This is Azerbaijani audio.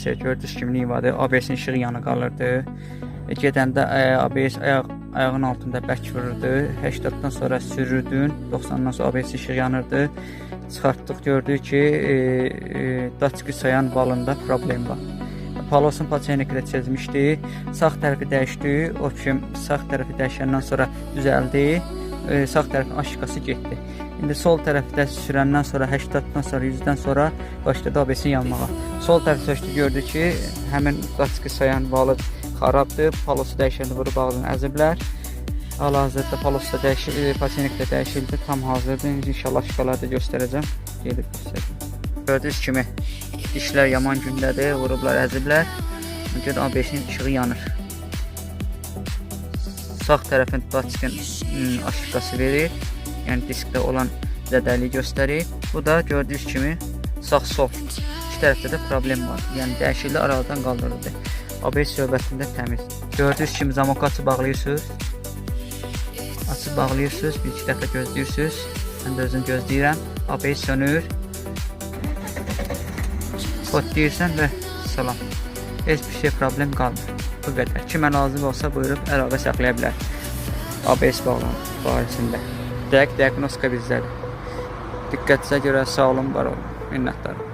versiya gördüyünüz kimi Nivadır. ABS-in işığı yanı qalırdı. Gedəndə ABS ayağın altında bərk vururdu. 80-dan sonra sürürdün, 90-dan sonra ABS işığı yanırdı. Çıxartdıq, gördük ki, datçiki sayan valında problem var. Palosun paçeniki də çizmişdi. Sağ tərəfi dəyişdi. O kim sağ tərəfi dəyişəndən sonra düzəldi. Sağ tərəfin aşıqası getdi. İndi sol tərəfdə sürəndən sonra 80-dan sonra 100-dən sonra başladı ABS-in yanmağa. Sol tərəfi sökdü, gördü ki, həmin datçiki sayan valı xarabdır. Palosu dəyişəndə vurub ağzını əziblər. Hal-hazırda palos da dəyişildi, paçenik də dəyişildi. Tam hazırdır. İnşallah aşıqaları da göstərəcəm. Gedib göstərəcəm. Gördüyünüz kimi dişlər yaman gündədir, vurublar, əziblər. Görə ABS-in işığı yanır. Sağ tərəfin datçikin aşıqası verir. Yəni diskdə olan zədəliyi göstərir. Bu da gördüyünüz kimi sağ-sol iki tərəfdə də problem var. Yəni dəyişildi, aradan qaldırıldı. ABS söhbətində təmiz. Gördüyünüz kimi zamoku açıb bağlayırsınız. Açıb bağlayırsınız, bir iki dəfə gözləyirsiniz. Mən də özüm gözləyirəm. ABS sönür. Kod deyirsən və salam. Heç bir şey problem qalmır. Bu qədər. Kimə lazım olsa buyurub əlaqə saxlaya bilər. ABS bağlan barəsində. Dəqiq diaqnostika bizdədir. Diqqətinizə görə sağ olun, var olun. Minnətdarım.